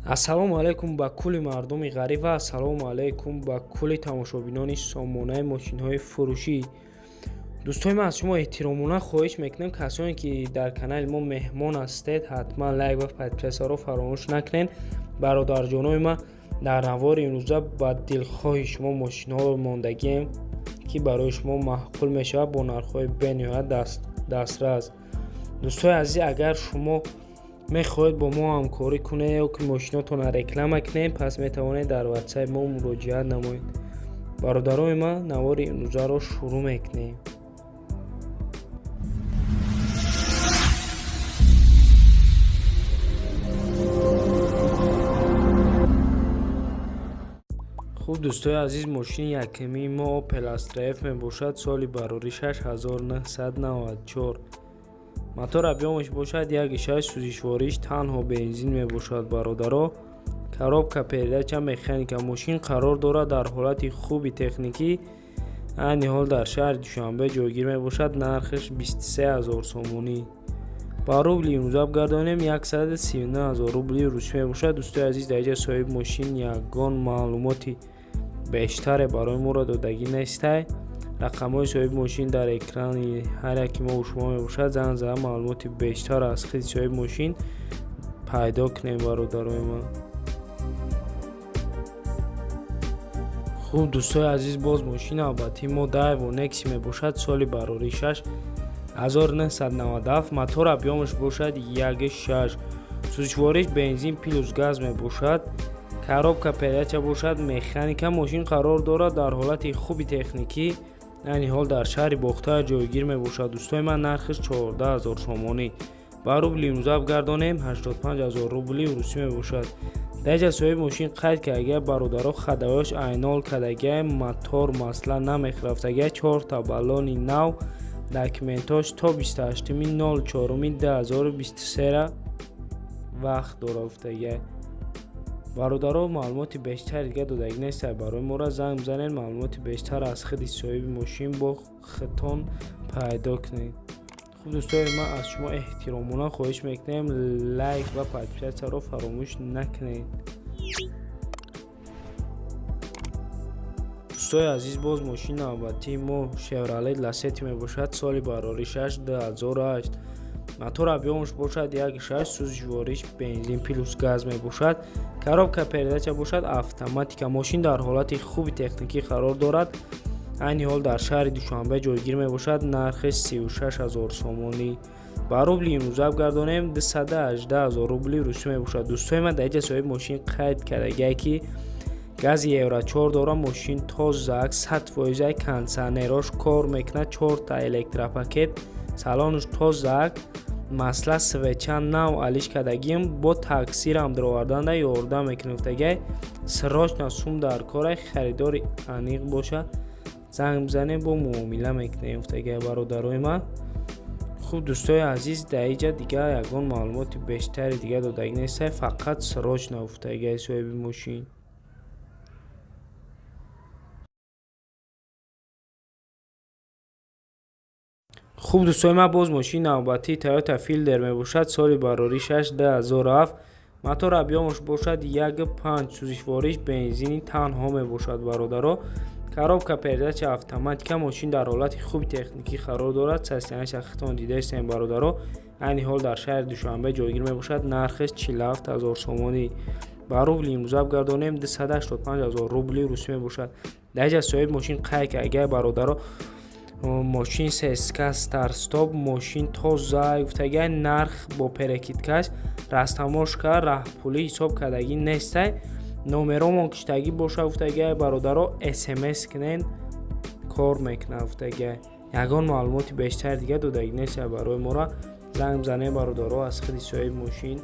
Ассалому алайкум ба кулли мардуми ғариб ва ассалому алайкум ба кулли тамошобинони сомонаи мошинҳои фурӯшӣ. Дӯстои ман, аз шумо эҳтиромона хоҳиш мекунем, касоне ки дар канали мо меҳмон ҳастед, ҳатман лайк ва подписаться-ро фаромӯш накунед. Бародарҷонои ман, дар навори имрӯза ба дилхоҳи шумо мошинҳоро мондагием, ки барои шумо маъқул мешавад бо нархҳои бениҳоят дастрас. Дӯстои азиз, агар шумо мехоҳед бо мо ҳамкорӣ кунед ё ки мошинотонро реклама кунед, пас метавонед дар ватсапи мо муроҷиат намоед. Бародарои ман, навори имрӯзаро шурӯъ мекунем. Хуб, дӯстои азиз, мошини якумии мо Opel Astra F мебошад, соли барорӣ 6994. Мотор объём аш бошад 1,6, сӯзишвориш танҳо бензин мебошад, бародаро. Коробка передача механика. Мошин қарор дорад дар ҳолати хуби техникӣ, айни ҳол дар шаҳри Душанбе ҷойгир мебошад. Нархаш 23 0 сомонӣ. Ба рубли имрӯза бигардонем, 139 0 рубли русӣ мебошад. Дӯстои азиз, дар инҷа соҳиби мошин ягон маълумоти бештаре барои моро додагӣ нестай. Рақамҳои соҳиби мошин дар экрани ҳар яки мо шумо мебошад. Занг зада, маълумоти бештар аз худи соҳиби мошин пайдо кунем, бародарои ман. Хуб, дӯстои азиз, боз мошини навбатии мо Daewoo Nexia мебошад, соли барорӣ 6997, мотор объём аш бошад 1,6, сӯзишвориш бензин плюс газ мебошад, коробка передача бошад механика. Мошин қарор дорад дар ҳолати хуби техникӣ, айни ҳол дар шаҳри Бохтар ҷойгир мебошад. Дӯстои ман, нархаш 14 0 сомонӣ. Ба рубли имрӯза бигардонем, 85 0 рубли русӣ мебошад. Дар инҷа соҳиби мошин қайд кардагия, бародаро, ходовой ш айнол кардагия, мотор масла намехӯрафтагия, чорта баллони нав, документош то 28.04.2023 вақт дора гуфтагия. Бародаро, маълумоти бештари дига додагӣ нестай барои моро. Занг бизанед, маълумоти бештар аз худи соҳиби мошин бо худтон пайдо кунед. Хуб, дӯстои ман, аз шумо эҳтиромона хоҳиш мекунем, лайк ва подписаться-ро фаромӯш накунед. Дӯстои азиз, боз мошини навбатии мо Chevrolet Lacetti мебошад, соли барорӣ 2008, мотор объём аш бошад 1,6, сӯзишвориш бензин плюс газ мебошад, коробка передача бошад автоматика. Мошин дар ҳолати хуби техникӣ қарор дорад, айни ҳол дар шаҳри Душанбе ҷойгир мебошад. Нархаш 36 0 сомонӣ. Ба рубли имрӯза бигардонем, 218 0 рубли русӣ мебошад. Дӯстои ман, дар инҷа соҳиби мошин қайд кардагия, ки гази евро 4 дора, мошин тозак, 100%, кондитсионерош кор мекунад, чорта электропакет, салонаш тозак, масла свеча нав алиш кардагиам, бо таксирам дароварданда ёрдам мекунем гуфтагиай. Срочно сум дар корай, харидори аниқ боша, занг бизанем, бо муомила мекунем гуфтагиай, бародарои ман. Хуб, дӯстои азиз, дар инҷа дига ягон маълумоти бештари дига додагӣ нестай, фақат срочно гуфтагиай соҳиби мошин. Хуб, дӯстои ман, боз мошини навбатии Toyota Fielder мебошад, соли барорӣ 2007, мотор объём аш бошад 1,5, сӯзишвориш бензини танҳо мебошад, бародаро, коробка передача автоматика. Мошин дар ҳолати хуби техникӣ қарор дорад, состояние ша худтон дидаистем, бародаро. Айни ҳол дар шаҳри Душанбе ҷойгир мебошад. Нархаш 47 0 сомонӣ. Ба рубли имрӯза бигардонем, 285 0 рубли русӣ мебошад. Дар инҷа соҳиби мошин қайд кардагия, бародаро, мошин сеска, старт-стоп, мошин тоза гуфтагиай. Нарх бо перекидка ш, растаможка, раҳпулӣ ҳисоб кардагӣ нестай. Номеромон киштагӣ боша гуфтагиай, бародаро, смс кунед, кор мекунад гуфтагиай. Ягон маълумоти бештари дига додагӣ нестай барои моро. Занг бизанед, бародаро, аз худи соҳиби мошин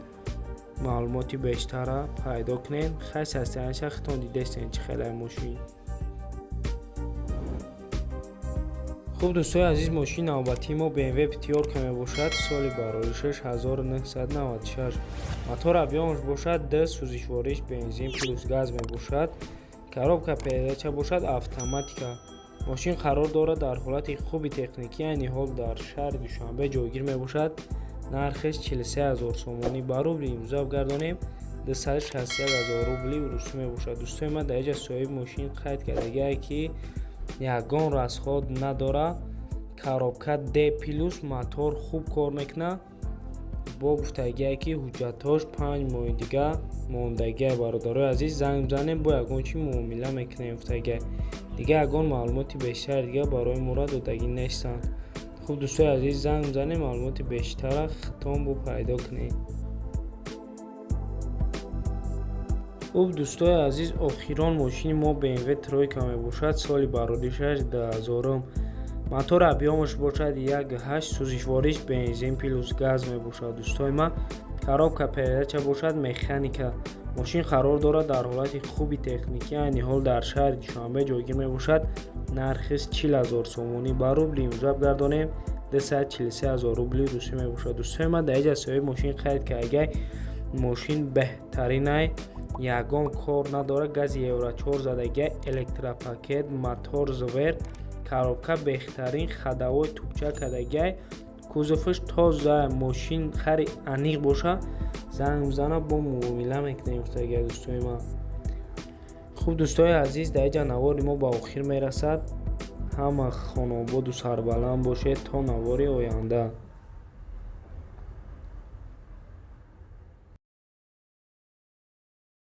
маълумоти бештарра пайдо кунед. Хай, состояние ша худтон дидаистен, чӣ хелай мошин. Хуб, дӯстои азиз, мошини навбатии мо BMW пятёрка мебошад, соли барорӣ 6996, мотор объём аш бошад д, сӯзишвориш бензин плюс газ мебошад, коробка передача бошад автоматика. Мошин қарор дорад дар ҳолати хуби техникӣ, айни ҳол дар шаҳри Душанбе ҷойгир мебошад. Нархаш 43 0 сомонӣ. Ба рубли имрӯза бигардонем, 261 000 рубли русӣ мебошад. Дӯстои ман, дар инҷа соҳиби мошин қайд кардагиае, ки ягон расход надорад, коробка D плюс, мотор хуб кор мекунад. Бо гуфтагие, ки ҳуҷҷатҳош 5 моҳи дига мондагиа. Бародарои азиз, занг бизанем, бо ягон чи муомила мекунем, гуфтагиа. Дига ягон маълумоти бештари дига барои моро додагӣ нестанд. Хуб, дӯстои азиз, занг бизанем, маълумоти бештара худтон бо пайдо кунед. Хуб, дӯстои азиз, охирон мошини мо BMW тройка мебошад, соли бароришаш 2000-ум, мотори объёмаш бошад 1,8, сӯзишвориш бензин плюс газ мебошад. Дӯстои ман, коробка передача бошад механика. Мошин қарор дорад дар ҳолати хуби техникӣ, айни ҳол дар шаҳри Душанбе ҷойгир мебошад. Нархиш 40 000 сомонӣ, ба рубли имрӯза бигардонем, 243 000 рубли русӣ мебошад. Дӯстои ман, дар инҷа соҳиби мошин қайд кардагиай, мошин беҳтаринай, ягон кор надорад, гази евро 4 задагиай, электропакет, мотор звер, коробка беҳтарин, ходовой тупча кардагиай, кузоваш тоза. Мошин хари аниқ боша, занг бизана, бо муомила мекунем, гуфтагиай, дӯстои ман. Хуб, дӯстои азиз, дар инҷа навори мо ба охир мерасад. Ҳама хонободу сарбаланд бошед то навори оянда.